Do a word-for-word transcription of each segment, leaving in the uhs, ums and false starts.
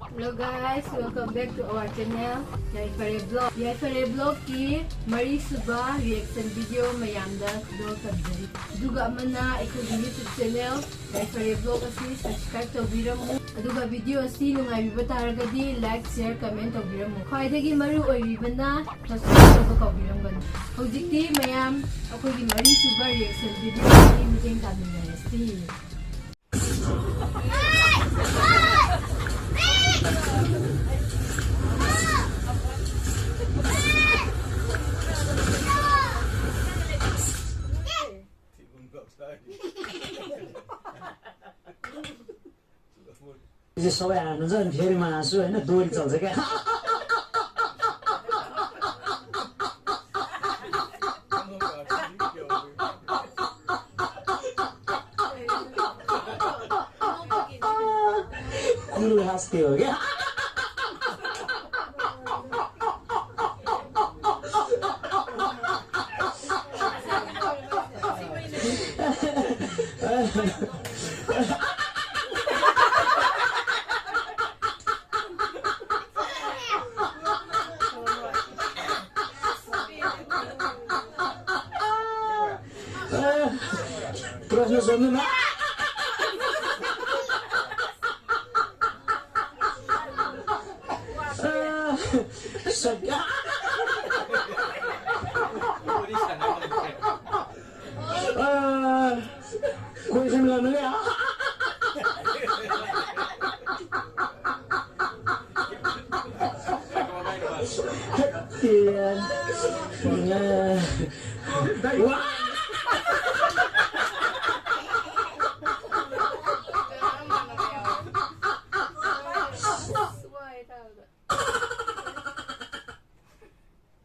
Hello guys, welcome back to our channel, Yaifare Vlog. Yaifare Vlogꯀꯤ ꯃꯔꯤꯁꯨꯕ reaction video ꯃꯌꯥꯝꯗ ꯈꯨꯗꯣꯜ ꯇꯝꯖꯔꯤ꯫ ꯑꯗꯨꯒ ꯑꯃꯅ ꯑꯩꯈꯣꯏꯒꯤ YouTube channel Yaifare Vlog ꯑꯁꯤ subscribe ꯇꯧꯕꯤꯔꯝꯃꯨ꯫ ꯑꯗꯨꯒ video ꯑꯁꯤ ꯅꯨꯡꯉꯥꯏꯕꯤꯕ ꯇꯥꯔꯒꯗꯤ like, share, comment ꯇꯧꯕꯤꯔꯝꯃꯨ꯫ ꯈ꯭ꯋꯥꯏꯗꯒꯤ ꯃꯔꯨ ꯑꯣꯏꯔꯤꯕꯅ subscribe ꯇꯧꯕ ꯀꯥꯎꯕꯤꯔꯝꯒꯅꯨ꯫ ꯍꯧꯖꯤꯛꯇꯤ ꯃꯌꯥꯝ ꯑꯩꯈꯣꯏꯒꯤ ꯃꯔꯤꯁꯨꯕ reaction video ꯑꯁꯤ ꯃꯤꯠꯌꯦꯡ ꯇꯥꯃꯤꯟꯅꯔꯁꯤ꯫ ꯁꯤ ꯁꯣꯌꯥꯅ ꯖꯟ ꯐꯦꯔꯤ ꯃꯥꯁꯨ ꯑꯩꯅ ꯗꯣꯏ ꯆꯜꯖꯒꯦ꯫ ꯀꯨꯜ ꯍꯥꯁꯇꯤ ꯍꯣꯒꯦ꯫ प्रश्न सुन्नु न। सत्य। Question गर्नु क्या?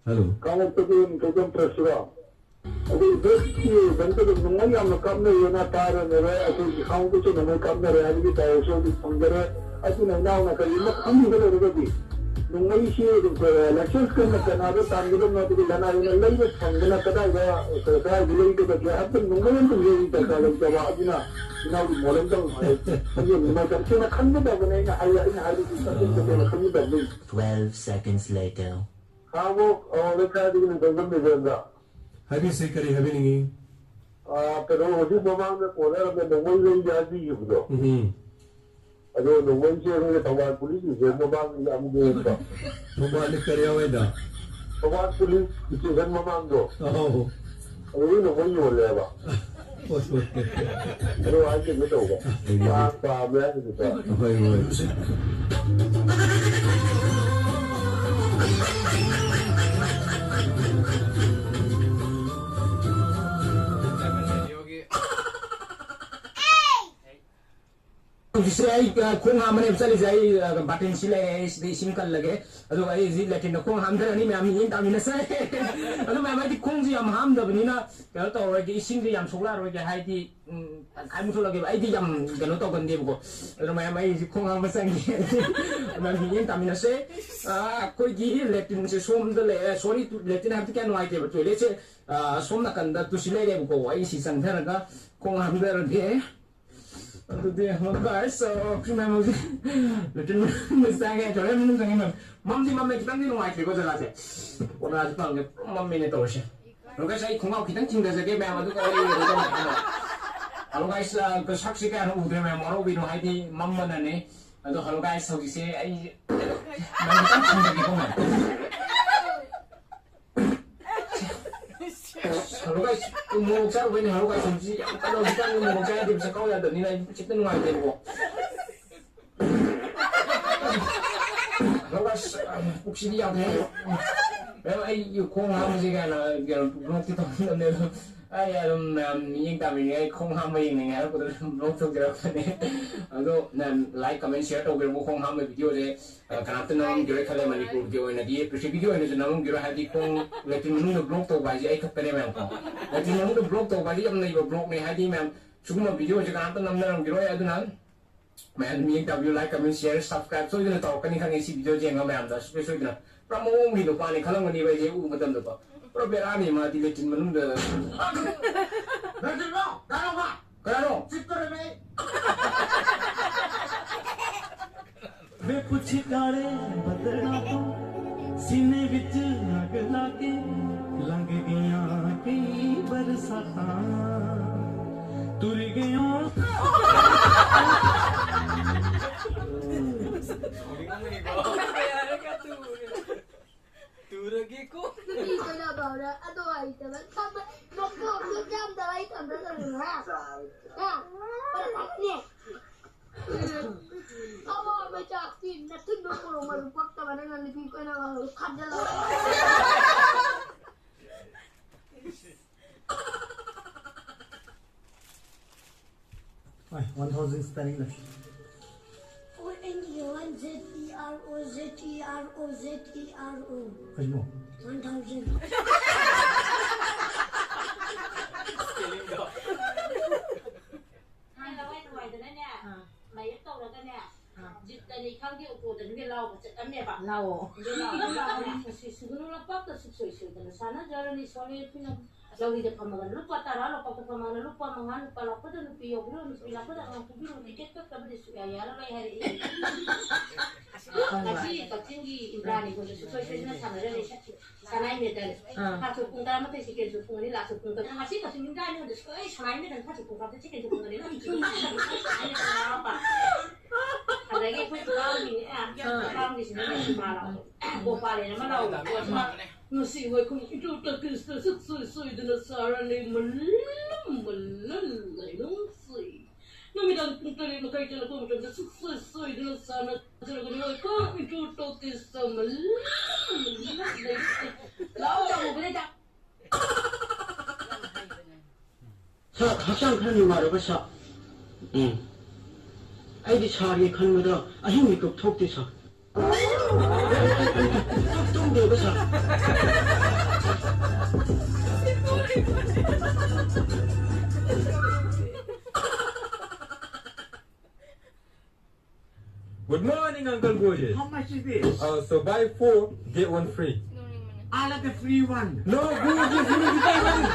Hello. ꯀꯥꯡꯂꯨꯞꯇꯒꯤ ꯅꯤꯡꯊꯧꯖꯝ ꯄ꯭ꯔꯦꯁꯁꯤꯔꯣ? ꯑꯗꯨ ꯏꯐꯦꯛꯀꯤ ꯕꯟꯗꯨꯗ ꯅꯨꯡꯃꯩ ꯌꯥꯝꯅ ꯀꯥꯞꯅꯩꯌꯦꯅ ꯇꯥꯔꯦ, ꯃꯦꯔꯦ꯫ ꯑꯩꯈꯣꯏꯒꯤ ꯈꯥꯡꯕꯁꯨ ꯅꯨꯡꯃꯩ ꯀꯥꯞꯅꯔꯦ ꯍꯥꯏꯕꯒꯤ ꯄꯥꯎꯁꯨ ꯍꯧꯖꯤꯛ ꯐꯪꯖꯔꯦ꯫ ꯑꯗꯨꯅ ꯏꯅꯥꯎꯅ ꯀꯔꯤꯒꯨꯝꯕ ꯈꯪꯅꯤꯡꯕ ꯂꯩꯔꯒꯗꯤ ꯅꯣꯡꯃꯩꯁꯤ ꯂꯥꯏꯁꯦꯟꯁ ꯀꯟꯅ ꯀꯅꯥꯗ ꯇꯥꯟꯒꯗꯕꯅꯣ, ꯑꯗꯨꯒ ꯂꯅꯥꯏ ꯑꯣꯏꯅ ꯂꯩꯕ ꯐꯪꯗꯅ ꯀꯗꯥꯏꯗ, ꯀꯗꯥꯏꯗ ꯂꯩꯒꯗꯒꯦ ꯍꯥꯏꯕꯗꯨ ꯅꯣꯡꯃꯩ ꯑꯝꯇ ꯂꯩ ꯗꯔꯀꯥꯔ ꯂꯩꯇꯕ꯫ ꯑꯗꯨꯅ ꯏꯅꯥꯎꯒꯤ ꯃꯣꯜ ꯑꯝꯇꯪ ꯍꯥꯏꯌꯨ꯫ ꯃꯇꯝꯁꯤꯅ ꯈꯟꯒꯗꯕꯅꯦ꯫ ꯑꯩꯅ ꯍꯥꯏ-, ꯑꯩꯅ ꯍꯥꯏꯕꯗꯤ ꯇꯁꯦꯡ ꯇꯁꯦꯡꯅ ꯈꯟꯒꯗꯕꯅꯤ꯫ Twelve seconds later. ꯈꯥꯡꯉꯕꯣꯛ, ꯑ, ꯂꯩꯀꯥꯏꯗꯒꯤꯅꯤ ꯇꯣꯝꯕ ꯕꯤꯔꯦꯟꯗ꯭ꯔ꯫ ꯍꯥꯏꯕꯤꯁꯤ, ꯀꯔꯤ ꯍꯥꯏꯕꯤꯅꯤꯡꯉꯤ? ꯑ, ꯀꯩꯅꯣ, ꯍꯧꯖꯤꯛ ꯃꯃꯥꯡꯗ ꯀꯣꯜ ꯂꯩꯔꯝꯃꯦ, ꯅꯣꯡꯃꯩ ꯂꯩꯒꯦ ꯍꯥꯏꯕꯤꯈꯤꯕꯗꯣ꯫ ꯎꯝ꯫ ꯑꯗꯣ ꯅꯣꯡꯃꯩꯁꯦ ꯑꯩꯈꯣꯏꯒꯤ ꯊꯧꯕꯥꯜ ꯄꯨꯂꯤꯁ ꯁ꯭ꯇꯦꯁꯟ ꯃꯃꯥꯡꯗ ꯌꯥꯝ ꯌꯣꯟꯕ꯫ ꯊꯧꯕꯥꯜꯗ ꯀꯔꯤ ꯍꯥꯏꯋꯥꯏꯗ? ꯊꯧꯕꯥꯜ ꯄꯨꯂꯤꯁ ꯁ꯭ꯇꯦꯁꯟ ꯃꯃꯥꯡꯗꯣ꯫ ꯑꯧ꯫ ꯑꯗꯨꯗ ꯅꯣꯡꯃꯩ ꯌꯣꯜꯂꯦꯕ꯫ ꯍꯣꯏ, ꯍꯣꯏ, ꯍꯣꯏ꯫ ꯑꯗꯨ ꯍꯥꯏꯖꯒꯦ ꯇꯧꯕ꯫ ꯍꯣꯏ, ꯍꯣꯏ꯫ ꯇꯥꯡ ꯄꯥꯝꯃꯦ ꯍꯥꯏꯕꯗꯨꯗ꯫ ꯍꯣꯏ, ꯍꯣꯏ꯫ ꯍꯧꯖꯤꯛꯁꯦ ꯑꯩ, ꯑ, ꯈꯣꯡ ꯍꯥꯝꯕꯅꯦꯕ ꯆꯠꯂꯤꯁꯦ꯫ ꯑꯩ, ꯑ, ꯕꯥꯇꯤꯟꯁꯤ ꯂꯩꯔꯦ, ꯑꯩ ꯁꯤꯗ ꯏꯁꯤꯡ ꯀꯜꯂꯒꯦ꯫ ꯑꯗꯨꯒ ꯑꯩ ꯍꯧꯖꯤꯛ ꯂꯦꯇ꯭ꯔꯤꯟꯗ ꯈꯣꯡ ꯍꯥꯝꯊꯔꯅꯤ, ꯃꯌꯥꯝ ꯃꯤꯠꯌꯦꯡ ꯇꯥꯃꯤꯟꯅꯁꯦ꯫ ꯑꯗꯨ ꯃꯌꯥꯝ, ꯑꯩꯗꯤ ꯈꯣꯡꯁꯦ ꯌꯥꯝ ꯍꯥꯝꯗꯕꯅꯤꯅ ꯀꯩꯅꯣ ꯇꯧꯔꯔꯣꯏꯒꯦ, ꯏꯁꯤꯡꯁꯦ ꯌꯥꯝ ꯁꯣꯛꯂꯛꯑꯔꯣꯏꯒꯦ, ꯍꯥꯏꯗꯤ, ꯎꯝ, ꯇꯪꯈꯥꯏꯃꯨꯛ ꯁꯣꯛꯂꯛꯑꯒꯦꯕ꯫ ꯑꯩꯗꯤ ꯌꯥꯝ ꯀꯩꯅꯣ ꯇꯧꯒꯟꯗꯦꯕꯀꯣ꯫ ꯑꯗꯨꯅ ꯃꯌꯥꯝ, ꯑꯩ ꯍꯧꯖꯤꯛ ꯈꯣꯡ ꯍꯥꯝꯕ ꯆꯪꯒꯦ꯫ ꯑꯗꯨꯅ ꯃꯤꯠꯌꯦꯡ ꯇꯥꯃꯤꯟꯅꯁꯦ꯫ ꯑ, ꯑꯩꯈꯣꯏꯒꯤ ꯂꯦꯇ꯭ꯔꯤꯟꯁꯦ ꯁꯣꯝꯗ ꯂꯩ, ꯑ, ꯁꯣꯔꯤ, ꯂꯦꯇ꯭ꯔꯤꯟ ꯍꯥꯏꯕꯗꯤ ꯀꯌꯥ ꯅꯨꯡꯉꯥꯏꯇꯦꯕ, ꯇꯣꯏꯂꯦꯠꯁꯦ, ꯑ, ꯁꯣꯝ ꯅꯥꯀꯟꯗ ꯇꯨꯁꯤ ꯂꯩꯔꯦꯕꯀꯣ꯫ ꯑꯩ ꯁꯤ ꯆꯪꯊꯔꯒ ꯈꯣꯡ ꯍꯥꯝꯊꯔꯒꯦ꯫ ꯑꯗꯨꯗꯤ, hello guys, so, ꯁꯤ ꯃꯌꯥꯝ ꯍꯧꯖꯤꯛ ꯂꯦꯇ꯭ꯔꯤꯟ ꯃꯅꯨꯡꯗ ꯆꯪꯉꯦ, toilet ꯃꯅꯨꯡ ꯆꯪꯉꯦ ꯃꯌꯥꯝ꯫ ꯃꯝꯗꯤ ꯃꯝꯃꯦ, ꯈꯤꯇꯪꯗꯤ ꯅꯨꯡꯉꯥꯏꯇ꯭ꯔꯤꯀꯣ ꯖꯒꯥꯁꯦ꯫ ꯀꯣꯔꯣꯅꯥꯁꯦ ꯐꯪꯉꯦ, ꯄꯨꯔꯥ ꯃꯝꯃꯦꯅꯦ ꯇꯧꯔꯤꯁꯦ꯫ Hello guys, ꯑꯩ ꯈꯣꯡꯒ꯭ꯔꯥꯎ ꯈꯤꯇꯪ ꯆꯤꯡꯊꯖꯒꯦ ꯃꯌꯥꯝ, ꯑꯗꯨꯒ ꯑꯩ ꯀꯩꯅꯣ ꯇꯧꯔꯛꯀꯦ꯫ Hello guys, ꯑ, ꯁꯛꯁꯤ ꯀꯌꯥ ꯎꯗ꯭ꯔꯦ ꯃꯌꯥꯝ, ꯋꯥꯔꯧꯕꯤꯅꯨ, ꯍꯥꯏꯗꯤ ꯃꯝꯕꯅꯅꯦ꯫ ꯑꯗꯣ hello guys, ꯍꯧꯖꯤꯛꯁꯦ ꯑꯩ ꯃꯌꯥꯝ ꯈꯤꯇꯪ ꯆꯤꯡꯊꯒꯦꯀꯣ ꯃꯌꯥꯝ꯫ Hello guys, ꯃꯣꯔꯣꯛ ꯆꯥꯔꯨꯕꯩꯅꯦ꯫ Hello guys, ꯍꯧꯖꯤꯛ ꯌꯥꯝ ꯀꯟꯅ ꯍꯧꯖꯤꯛꯀꯥꯟꯗꯤ ꯃꯣꯔꯣꯛ ꯆꯥ ꯌꯥꯗꯦꯕ, ꯆꯥꯛꯈꯥꯎ ꯌꯥꯗꯕꯅꯤꯅ ꯑꯩ ꯈꯤꯇꯪ ꯅꯨꯡꯉꯥꯏꯇꯦꯕꯀꯣ꯫ Hello guys, ꯄꯨꯛꯁꯤꯗꯤ ꯌꯥꯗ꯭ꯔꯦ꯫ ꯃꯌꯥꯝ ꯑꯩ ꯈꯣꯡ ꯍꯥꯝꯕꯁꯦ ꯀꯥꯏꯅ ꯀꯩꯅꯣ vlogꯇꯤ ꯇꯧꯅꯤꯡꯗꯕꯅꯦ, ꯑꯗꯣ ꯑꯩ ꯑꯗꯨꯝ ꯃꯌꯥꯝ ꯃꯤꯠꯌꯦꯡ ꯇꯥꯃꯤꯟꯅꯩ, ꯑꯩ ꯈꯣꯡ ꯍꯥꯝꯕ ꯌꯦꯡꯅꯤꯡꯉꯦ ꯍꯥꯏꯔꯛꯄꯗꯨꯗ ꯑꯗꯨꯝ vlog ꯇꯧꯖꯔꯛꯄꯅꯦ꯫ ꯑꯗꯣ ꯃꯌꯥꯝ like, comment, share ꯇꯧꯕꯤꯔꯝꯃꯣ꯫ ꯈꯣꯡ ꯍꯥꯝꯕ videoꯁꯦ ꯑ, ꯀꯅꯥꯝꯇ ꯅꯝꯃꯝꯈꯤꯔꯣꯏ ꯈꯜꯂꯦ ꯃꯅꯤꯄꯨꯔꯒꯤ ꯑꯣꯏꯅꯗꯤ, ꯄ꯭ꯔꯤꯊꯤꯕꯤꯒꯤ ꯑꯣꯏꯅꯁꯨ ꯅꯝꯃꯝꯈꯤꯔꯣꯏ, ꯍꯥꯏꯕꯗꯤ ꯈꯣꯡ ꯂꯦꯇ꯭ꯔꯤꯟ ꯃꯅꯨꯡꯗ vlog ꯇꯧꯕ ꯍꯥꯏꯁꯦ ꯑꯩ ꯈꯛꯇꯅꯦ ꯃꯌꯥꯝ ꯀꯣ꯫ ꯂꯦꯇ꯭ꯔꯤꯟ ꯃꯅꯨꯡꯗ vlog ꯇꯧꯕ ꯍꯥꯏꯁꯦ ꯌꯥꯝ ꯅꯩꯕ vlogꯅꯦ, ꯍꯥꯏꯗꯤ ꯃꯌꯥꯝ ꯁꯤꯒꯨꯝꯕ videoꯁꯦ ꯀꯅꯥꯝꯇ ꯅꯝꯅꯔꯝꯈꯤꯔꯣꯏ꯫ ꯑꯗꯨꯅ ꯃꯌꯥꯝ ꯃꯤꯠꯌꯦꯡ ꯇꯥꯕꯤꯌꯨ, like, comment, share, subscribe ꯁꯣꯏꯗꯅ ꯇꯧꯔꯛꯀꯅꯤ ꯈꯪꯉꯦ꯫ ꯁꯤ video ꯌꯦꯡꯉ ꯃꯌꯥꯝꯗ ꯁꯨꯡꯁꯣꯏ ꯁꯣꯏꯗꯅ꯫ ꯄꯨꯔꯥ ꯃꯑꯣꯡꯒꯤ ꯅꯨꯄꯥꯅꯤ ꯈꯜꯂꯝꯒꯅꯤꯕ ꯑꯩꯁꯦ ꯎꯕ ꯃꯇꯝꯗꯀꯣ꯫ ꯄꯨꯔꯥ ꯕꯦꯔꯥꯅꯤ ꯃꯥꯗꯤ ꯂꯦꯇ꯭ꯔꯤꯟ ꯃꯅꯨꯡꯗ꯫ ꯅꯠꯇ꯭ꯔꯣ? ꯀꯅꯥꯅꯣ? ꯀꯅꯥꯅꯣ? ꯆꯤꯠꯇꯣꯔꯦꯃꯦ ꯑꯩ꯫ ਵੇ ਪੁੱਛ ਕਾਲੇ ਬੱਦਲਾਂ ਤੋਂ, ਸੀਨੇ ਵਿੱਚ ਅੱਗ ਲਾ ਕੇ, ਲੰਘ ਗਈਆਂ ਕਈ ਬਰਸਾਤਾਂ, ਤੁਰ ਗਈਆਂ। ꯇꯨꯔꯒꯦꯀꯣ꯫ ꯅꯨꯄꯤꯗꯨꯅ ꯚꯥꯎꯗ ꯑꯗꯣ ꯍꯩꯇꯕ ꯊꯝꯕ ꯅꯣꯛꯇꯣꯛꯇꯣ ꯌꯥꯝꯗꯕ ꯑꯩ ꯊꯝꯗ ꯊꯝꯃꯤꯅꯦ꯫ ꯍꯥ? ꯍꯥ? ꯄꯔꯊꯥꯅꯦ꯫ ꯎꯝ꯫ ꯑꯋꯥꯕ ꯆꯥꯛꯇꯤ ꯅꯊꯨꯟꯗꯣ ꯃꯣꯔꯣꯛ ꯃꯔꯨ ꯄꯛꯇꯕ ꯅꯪꯅ ꯅꯨꯄꯤ ꯀꯣꯏꯅꯕ ꯍꯧꯔꯦ ꯈꯟꯖꯜꯂꯣ꯫ Ai, one thousand spelling left. O N E one Z E R O Z E R O Z E R O. One thousand. ꯂꯋꯥꯏ ꯊꯋꯥꯏꯗꯅꯅꯦ, ꯑꯥ꯫ ꯃꯌꯦꯞ ꯇꯧꯔꯒꯅꯦ, ꯑꯥ꯫ ꯖꯤꯞꯇꯅꯤ ꯈꯪꯗꯦ, ꯑꯣꯇꯣꯗꯅꯤ ꯈꯪꯗꯦ ꯂꯥꯎꯕ ꯆꯠꯂꯝꯃꯦꯕ꯫ ꯂꯥꯎꯑꯣ꯫ ꯑꯗꯨ ꯂꯥꯎꯕ ꯂꯥꯎꯔꯦ꯫ ꯉꯁꯤ ꯁꯤꯒꯅꯨ ꯂꯝꯄꯥꯛꯇ ꯁꯨꯛꯁꯣꯏ ꯁꯣꯏꯗꯅ ꯁꯥꯟꯅꯖꯔꯅꯤ ꯁꯣꯔꯦ ꯐꯤꯂꯝ꯫ ꯂꯧꯔꯤꯗ ꯐꯝꯃꯒ ꯂꯨꯄꯥ ꯇꯔꯥ, ꯂꯨꯄꯥ ꯀꯨꯟ ꯐꯝꯃꯒ ꯂꯨꯄꯥ ꯃꯉꯥ, ꯅꯨꯄꯥ ꯂꯥꯛꯄꯗ ꯅꯨꯄꯤ ꯌꯥꯎꯕꯤꯔꯣ, ꯅꯨꯄꯤ ꯂꯥꯛꯄꯗ ꯑꯉꯥꯡ ꯄꯨꯕꯤꯔꯣ, ꯇꯤꯀꯦꯠ ꯀꯛꯇꯕꯗꯤ ꯁꯨꯛꯌꯥ ꯌꯥꯔꯔꯣꯏ ꯍꯥꯏꯔꯛꯏ꯫ ꯉꯁꯤ ꯀꯛꯆꯤꯡꯒꯤ ꯏꯟꯗ꯭ꯔꯥꯅꯤ ꯈꯣꯏꯗ ꯁꯨꯡꯁꯣꯏ ꯁꯣꯏꯗꯅ ꯁꯥꯟꯅꯔꯅꯤ꯫ ꯁꯅꯥꯏ ꯃꯦꯗꯜ꯫ ꯑꯥ꯫ ꯍꯥꯟꯁꯨ ꯄꯨꯡ ꯇꯔꯥꯃꯥꯊꯣꯏ ꯁꯦꯀꯦꯟꯁꯨ ꯄꯨꯡ ꯑꯅꯤ ꯂꯥꯛꯁꯨ ꯄꯨꯡ ꯇꯔꯨꯛ꯫ ꯉꯁꯤ ꯀꯛꯆꯤꯡ ꯏꯟꯗ꯭ꯔꯥꯅꯤ ꯈꯣꯏꯗ ꯁꯨꯡꯁꯣꯏ ꯁꯅꯥꯏ ꯃꯦꯗꯜ ꯍꯥꯟꯁꯨ ꯄꯨꯡ ꯇꯔꯥꯃꯥꯊꯣꯏ ꯁꯦꯀꯦꯟꯁꯨ ꯄꯨꯡ ꯑꯅꯤ ꯂꯥꯛꯁꯨ ꯄꯨꯡ ꯇꯔꯨꯛ꯫ ꯑꯗꯒꯤ ꯑꯩꯈꯣꯏ ꯄꯥꯝꯃꯤꯅꯦ꯫ ꯑꯥ꯫ ꯄꯥꯝꯃꯤꯁꯤꯅ ꯁꯤꯃꯥ ꯂꯥꯎꯕ꯫ ꯒꯣꯄꯥꯂꯦꯟ ꯑꯃ ꯂꯥꯎꯕ꯫ ꯃꯥꯅꯦ꯫ ꯉꯁꯤ ꯑꯩꯈꯣꯏ ꯏꯟꯗꯣ ꯇꯣꯀꯤꯁꯇ ꯁꯨꯛꯁꯣꯏ ꯁꯣꯏꯗꯅ ꯁꯥꯔꯅꯤ ꯃꯂꯝ ꯃꯂꯜ ꯂꯩꯅꯨꯡꯁꯤ꯫ ꯅꯨꯃꯤꯗꯥꯡ ꯄꯨꯡ ꯇꯔꯦꯠ ꯃꯈꯥꯏ ꯆꯠꯂꯛꯄ ꯃꯇꯝꯗ ꯁꯨꯛꯁꯣꯏ ꯁꯣꯏꯗꯅ ꯁꯥꯟꯅꯖꯔꯒꯅꯤ꯫ ꯑꯩꯈꯣꯏ ꯏꯟꯗꯣ ꯇꯣꯀꯤꯁꯇ ꯃꯂꯝ ꯃꯂꯜ ꯂꯩꯅꯨꯡꯁꯤ꯫ ꯂꯥꯎ ꯂꯥꯎ ꯕꯦꯇꯥ꯫ ꯁꯥꯔ, ꯍꯛꯆꯥꯡ ꯈꯔ ꯅꯨꯡꯉꯥꯏꯔꯕ, ꯁꯥꯔ? ꯎꯝ꯫ ꯑꯩꯗꯤ ꯁꯥꯔꯒꯤ ꯈꯟꯕꯗ ꯑꯍꯤꯡ ꯃꯤꯀꯞ ꯊꯣꯛꯇꯦ, ꯁꯥꯔ꯫ ꯇꯨꯝꯗꯦꯕ, ꯁꯥꯔ꯫ Good morning, Uncle Boris. How much is this? Uh, so buy four, get one free. All of the free one. No, Boris, you need to buy one.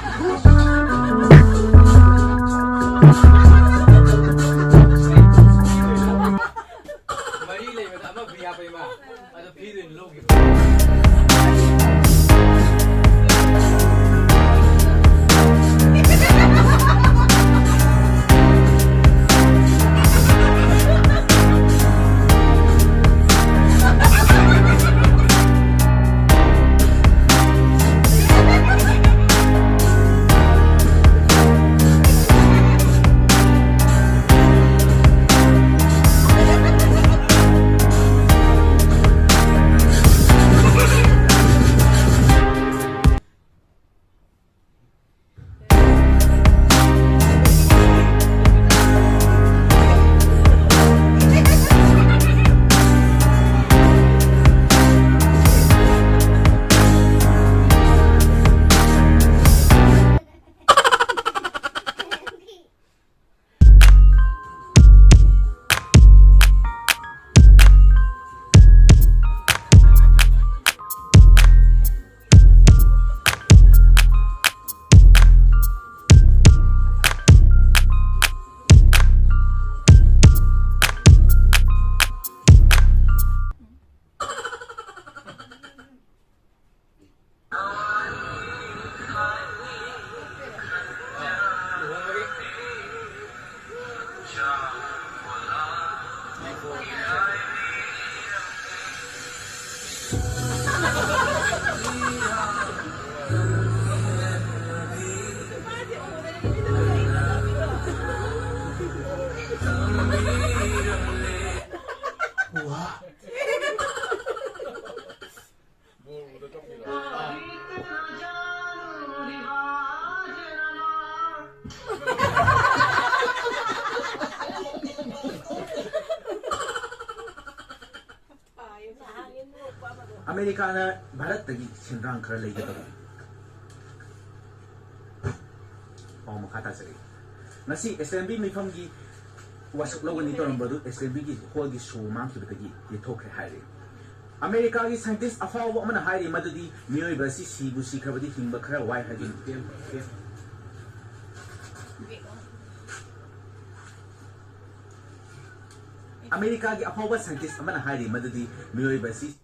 ꯃꯔꯤ ꯂꯩꯕꯗ ꯑꯃ free ꯍꯥꯞꯄ, ꯏꯃꯥ꯫ ꯑꯗꯨ free ꯗ ꯑꯣꯏꯅ ꯂꯧꯒꯦ꯫ ꯑꯃꯦꯔꯤꯀꯥꯅ ꯚꯥꯔꯠꯇꯒꯤ ꯁꯦꯟꯗ꯭ꯔꯥꯡ ꯈꯔ ꯂꯩꯒꯗꯕ꯫ ꯄꯥꯎ ꯃꯈꯥ ꯇꯥꯖꯔꯤ꯫ ꯉꯁꯤ ꯑꯦꯁꯦꯝꯕ꯭ꯂꯤ ꯃꯤꯐꯝꯒꯤ ꯋꯥꯁꯛ ꯂꯧꯒꯅꯤ ꯇꯧꯔꯝꯕꯗꯨ ꯑꯦꯁꯦꯝꯕ꯭ꯂꯤꯒꯤ ꯍꯣꯜꯒꯤ ꯁꯣ ꯃꯥꯡꯈꯤꯕꯗꯒꯤ ꯌꯩꯊꯣꯛꯈ꯭ꯔꯦ ꯍꯥꯏꯔꯤ꯫ ꯑꯃꯦꯔꯤꯀꯥꯒꯤ ꯁꯥꯏꯟꯇꯤꯁ ꯑꯐꯥꯎꯕ ꯑꯃꯅ ꯍꯥꯏꯔꯤ ꯃꯗꯨꯗꯤ ꯃꯤꯑꯣꯏꯕ ꯑꯁꯤ ꯁꯤꯕꯨ ꯁꯤꯈ꯭ꯔꯕꯗꯤ ꯍꯤꯡꯕ ꯈꯔ ꯋꯥꯏ ꯍꯥꯏꯒꯅꯤ꯫ ꯑꯃꯦꯔꯤꯀꯥꯒꯤ ꯑꯐꯥꯎꯕ ꯁꯥꯏꯟꯇꯤꯁ ꯑꯃꯅ ꯍꯥꯏꯔꯤ ꯃꯗꯨꯗꯤ ꯃꯤꯑꯣꯏꯕ ꯑꯁꯤ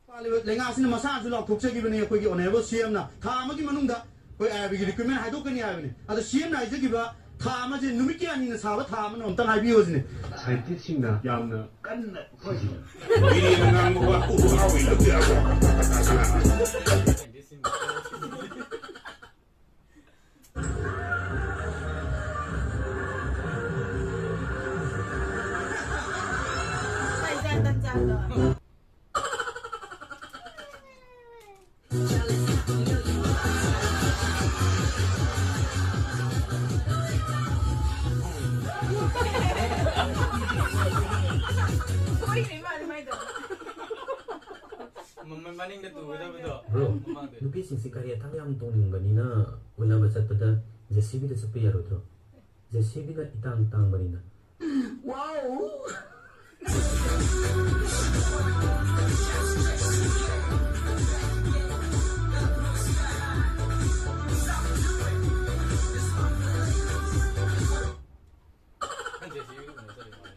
ꯄꯥꯜꯂꯤꯕ ꯂꯩꯉꯥꯛꯁꯤꯅ ꯃꯁꯥꯅꯁꯨ ꯂꯥꯎꯊꯣꯛꯆꯈꯤꯕꯅꯤ, ꯑꯩꯈꯣꯏꯒꯤ ꯑꯣꯅꯔꯦꯕꯜ ꯁꯤ ꯑꯦꯝꯅ ꯊꯥ ꯑꯃꯒꯤ ꯃꯅꯨꯡꯗ ꯑꯩꯈꯣꯏ ꯑꯥꯏ ꯑꯥꯔ ꯕꯤꯒꯤ ꯔꯤꯀ꯭ꯔꯨꯠꯃꯦꯟ ꯍꯥꯏꯗꯣꯛꯀꯅꯤ ꯍꯥꯏꯕꯅꯤ꯫ ꯑꯗꯣ ꯁꯤ ꯑꯦꯝꯅ ꯍꯥꯏꯖꯈꯤꯕ ꯊꯥ ꯑꯃꯁꯦ ꯅꯨꯃꯤꯠ ꯀꯌꯥꯅꯤꯅ ꯁꯥꯕ ꯊꯥ ꯑꯃꯅꯣ ꯑꯝꯇꯪ ꯍꯥꯏꯕꯤꯌꯨ ꯁꯤꯅꯤ꯫ ꯁꯥꯏꯟꯇꯤꯁ꯭ꯠꯁꯤꯡꯅ ꯌꯥꯝꯅ ꯀꯟꯅ ꯊꯤꯖꯤꯜꯂꯤ꯫ ꯃꯤꯔꯦꯝꯅ ꯉꯥꯡꯕ ꯋꯥ ꯎ ꯍꯥꯎꯏ ꯂꯧꯗꯦ ꯍꯥꯏꯕ꯫ ꯁꯣꯏꯈ꯭ꯔꯦ ꯃꯥꯅ ꯃꯥꯏꯗꯣ꯫ ꯃꯃꯜ ꯃꯅꯤꯡꯗ ꯇꯨꯒꯗꯕꯗꯣ꯫ ꯕ꯭ꯔꯣ, ꯃꯃꯥꯡꯗ꯫ ꯅꯨꯄꯤꯁꯤꯡꯁꯦ ꯒꯥꯔꯤ ꯑꯇꯥꯡꯕ ꯌꯥꯝ ꯇꯣꯡꯅꯤꯡꯕꯅꯤꯅ ꯎꯅꯕ ꯆꯠꯄꯗ ꯖꯦ ꯁꯤ ꯕꯤꯗ ꯆꯠꯄ ꯌꯥꯔꯣꯏꯗ꯭ꯔꯣ? ꯖꯦ ꯁꯤ ꯕꯤꯅ ꯏꯇꯥꯡ ꯇꯥꯡꯕꯅꯤꯅ꯫ ꯋꯥꯎ! ꯖꯦ ꯁꯤ ꯕꯤꯗ ꯎꯅ ꯆꯠꯂꯤ ꯃꯥꯜꯂꯦ꯫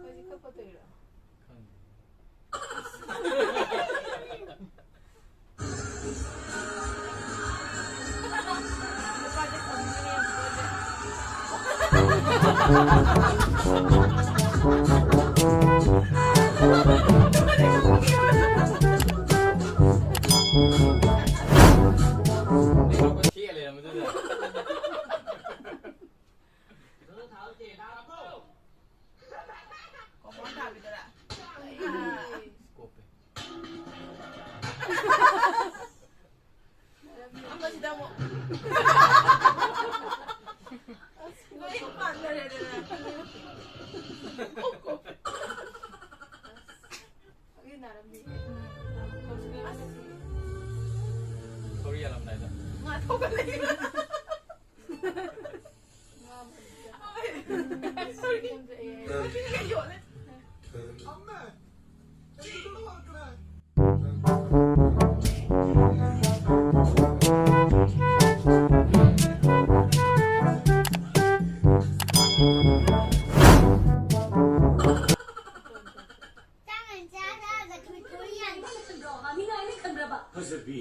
ꯍꯧꯖꯤꯛ ꯀꯛꯄ ꯇꯧꯔꯤꯔꯣ? ꯈꯪꯗꯦ꯫ ꯀꯣꯝꯕꯣꯟ ꯊꯥꯕꯤꯗꯨꯔꯥ? ꯑꯃꯁꯤꯗ ꯑꯃꯨꯛ꯫ ꯑꯁ, ꯂꯣꯏ ꯄꯥꯟꯅꯔꯦꯗꯅ꯫ ꯍꯧꯖꯤꯛ ꯅꯥꯔꯝꯅꯤ꯫ ꯑꯁ꯫ ꯊꯧꯔꯤ ꯌꯥꯜꯂꯝꯗꯥꯏꯗ꯫ ꯉꯥ ꯊꯣꯛꯄ ꯂꯩꯕ꯫ ꯉꯥ ꯃꯔꯨꯝ꯫ ꯊꯧꯔꯤ ꯌꯣꯜꯂꯦ꯫ ꯆꯥꯛ ꯉꯟ ꯆꯥꯔꯒ ꯊꯣꯏꯊꯣꯏ ꯌꯥꯅꯤ꯫ ꯃꯤꯅ ꯑꯩꯅ ꯈꯟꯕ꯭ꯔꯕ? ꯐꯖꯕꯤ꯫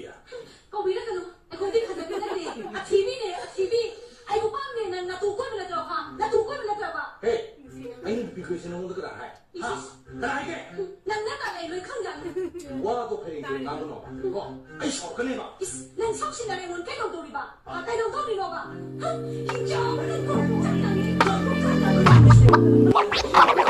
ꯀꯧꯕꯤꯔꯛꯀꯅꯨ꯫ ꯑꯩꯈꯣꯏꯗꯤ ꯐꯖꯕꯤ ꯅꯠꯇꯦ꯫ ꯑꯊꯤꯕꯤꯅꯦ, ꯑꯊꯤꯕꯤ꯫ ꯑꯩꯕꯨ ꯄꯥꯝꯗꯦ ꯅꯪ ꯅꯇꯨ ꯀꯣꯏꯕ ꯅꯠꯇ꯭ꯔꯣ, ꯍꯥ? ꯅꯇꯨ ꯀꯣꯏꯕ ꯅꯠꯇ꯭ꯔꯕ? ꯍꯦ, ꯑꯩꯅ ꯅꯨꯄꯤ ꯀꯣꯏꯁꯦ ꯅꯉꯣꯟꯗ ꯀꯅꯥ ꯍꯥꯏ? ꯍꯥ? ꯏꯁ꯫ ꯀꯅꯥ ꯍꯥꯏꯒꯦ? ꯅꯪ ꯅꯠꯇ꯭ꯔꯒ ꯑꯩ ꯂꯣꯏ ꯈꯪꯖꯥꯠꯅꯤ꯫ ꯋꯥꯗꯣ ꯐꯩ ꯐꯩ ꯉꯥꯡꯒꯅꯣ꯫ ꯀꯣ? ꯑꯩ ꯁꯥꯎꯔꯛꯀꯅꯦꯕ꯫ ꯏꯁ, ꯅꯪ ꯁꯛꯁꯤꯡꯅ ꯑꯩꯉꯣꯟꯗ ꯀꯩꯗꯧꯗꯧꯔꯤꯕ? ꯀꯩꯗꯧꯗꯧꯔꯤꯅꯣꯕ? ꯍ? ꯍꯤꯡꯆꯥꯕ ꯅꯪ ꯀꯣꯛ ꯆꯥꯛ ꯆꯥꯛ ꯆꯥꯛ ꯆꯥꯛ ꯆꯥꯛ